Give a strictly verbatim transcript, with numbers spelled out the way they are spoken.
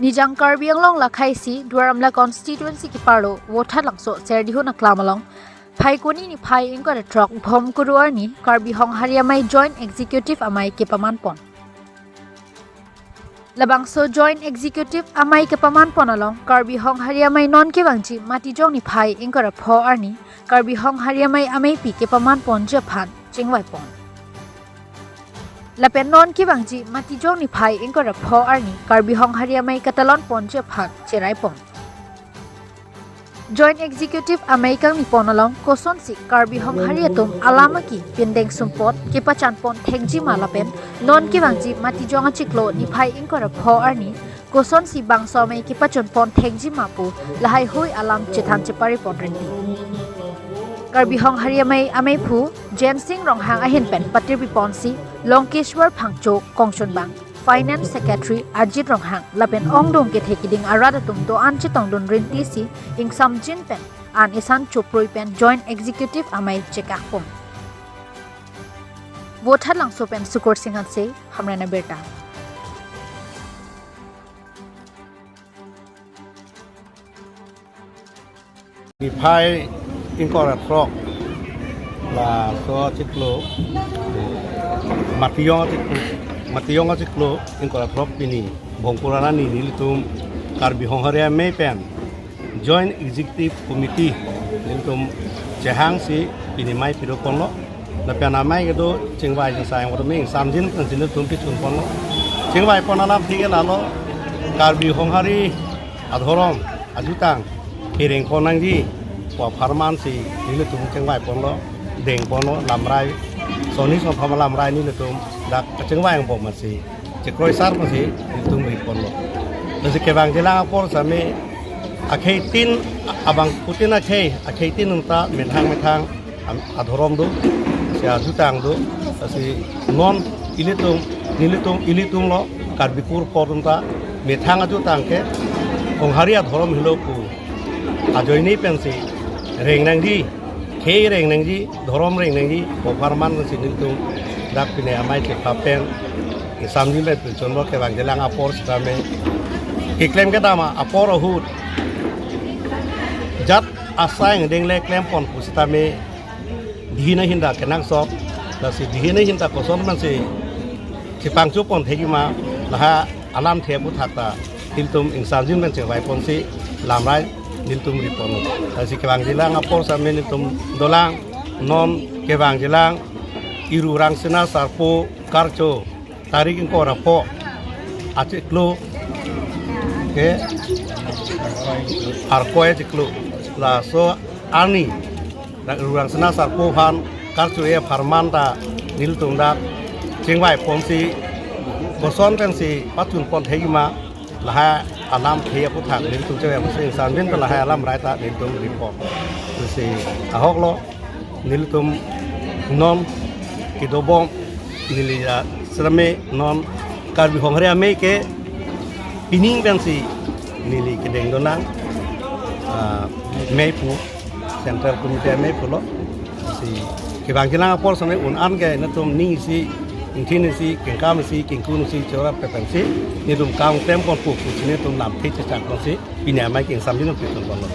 Nijang Karbi Anglong lakhai si Duar Amla constituency keparlo Vothatlangso Serdihun aklam along Phaikuni niphai ingkoi ra throk Bhomkuru arni Karbi Honghari Amei Joint Executive Amei kepaman pon. Labangso Joint Executive Amei kepaman pon along Karbi Honghari Amei non kevangji Matijong niphai ingkoi ra pho arni Karbi Honghari Amei ameipi kepaman ponji aphan chingvai pon. Lapen non kevangji Matijong niphai ingkoi ra pho arni Karbi Honghari Amei katalon ponji aphan cherai pon. Joint Executive Amei kangni pon along kosonsi Karbi Honghari atum alam aki pindeng sumpot kepachan pon thekji ma lapen non kevangji Matijong achiklo niphai ingkoi ra pho arni kosonsi bangso amei kepachun pon thekji ma pu lahai hui alam chethan chepari pon rinti. Karbi Honghari Amei ameiphu Jensing Ronghang ahin pen patirpi ponsi Longkeshwar Phangcho kongchunbang, Finance Secretary Ajit Ronghang lapen ongdung kethe kiding arat atum do-an chetongdun rinti si ingsamjin pen an isan choprui pen Joint Executive Amei chekak pon. Vothatlangso pen Sukur Singh Hanse, Hamren Abirta. Niphai ingkoi ra throk, laso achiklo, Matijong achiklo, Matijong achiklo ingkoi ra throk pini Bhomkuru arni nelitum Karbi Honghari Amei pen Joint Executive Committee nelitum chehangsi pini amei piro ponlo. Lapen amei kedo chingvai jingsai ngoto me ingsamjin pensi nelitum pichun ponlo. Chingvai pon alamthe ke lalo, Karbi Honghari adhorom ajutang kereng pon nangji pu apharman si nelitum chingvai ponlo, deng ponlo, lamrai, sonni sonthom alamrai nelitum dak kachingvai angbom si chekroisar pensi nelitum ri ponlo. Lasi kevangjilang apor same akhei tin, abangphutin akhei, akhei tin nungta methang methang am-, adhorom do, si ajutang do, si non ilitum, nelitum, ilitum lo Karbi kur apor atum ta methang ajutang ke Honghari adhorom henlo pu ajoine pensi reng nangji, khei reng nangji, dhorom reng nangji pu apharman si nelitum dak pini amei chepha pen ingsamjin pen pinchonlo. Kevangjilang apor sitame keklem kedam apor ahut jat asai angdeng le klem pon pusitame dihin ahin ta kenangsot, lasi dihin ahin ta koson pensi chepangcho pon thekji ma, lahai alamthe aphuthak ta nelitum ingsamjin pen chingvai ponsi lamrai nelitum ri ponlo. Lasi kevangjilang apor same nelitum dolang, non kevangjilang Iru Rangsina Sarpo Karcho tarik ingkoi ra pho achiklo ke Arkoi achiklo, laso arni dak Iru Rangsina Sarpo aphan karcho-e apharman ta nelitum dak chingvai ponsi koson pensi pachun pon thekji ma, lahai alamthe aphuthak nelitum chingvai ponsi ingsamjin pen lahai alamrai ta nelitum ri pon. Lasi ahok lo, nelitum non kedobom neli, ah, sitame non Karbi Honghari Amei ke pining pensi neli kedeng donang, ah, meiphu, Central Committee ameiphu lo. Si kevangjilang apor same un-an ke nelitum ning isi, ingthin isi, kengkam isi, kengkun isi, chorap ke pensi nelitum kam klem pon pu pusi nelitum lamthe chechak ponsi pini amei ke ingsamjin pen pinchon ponlo.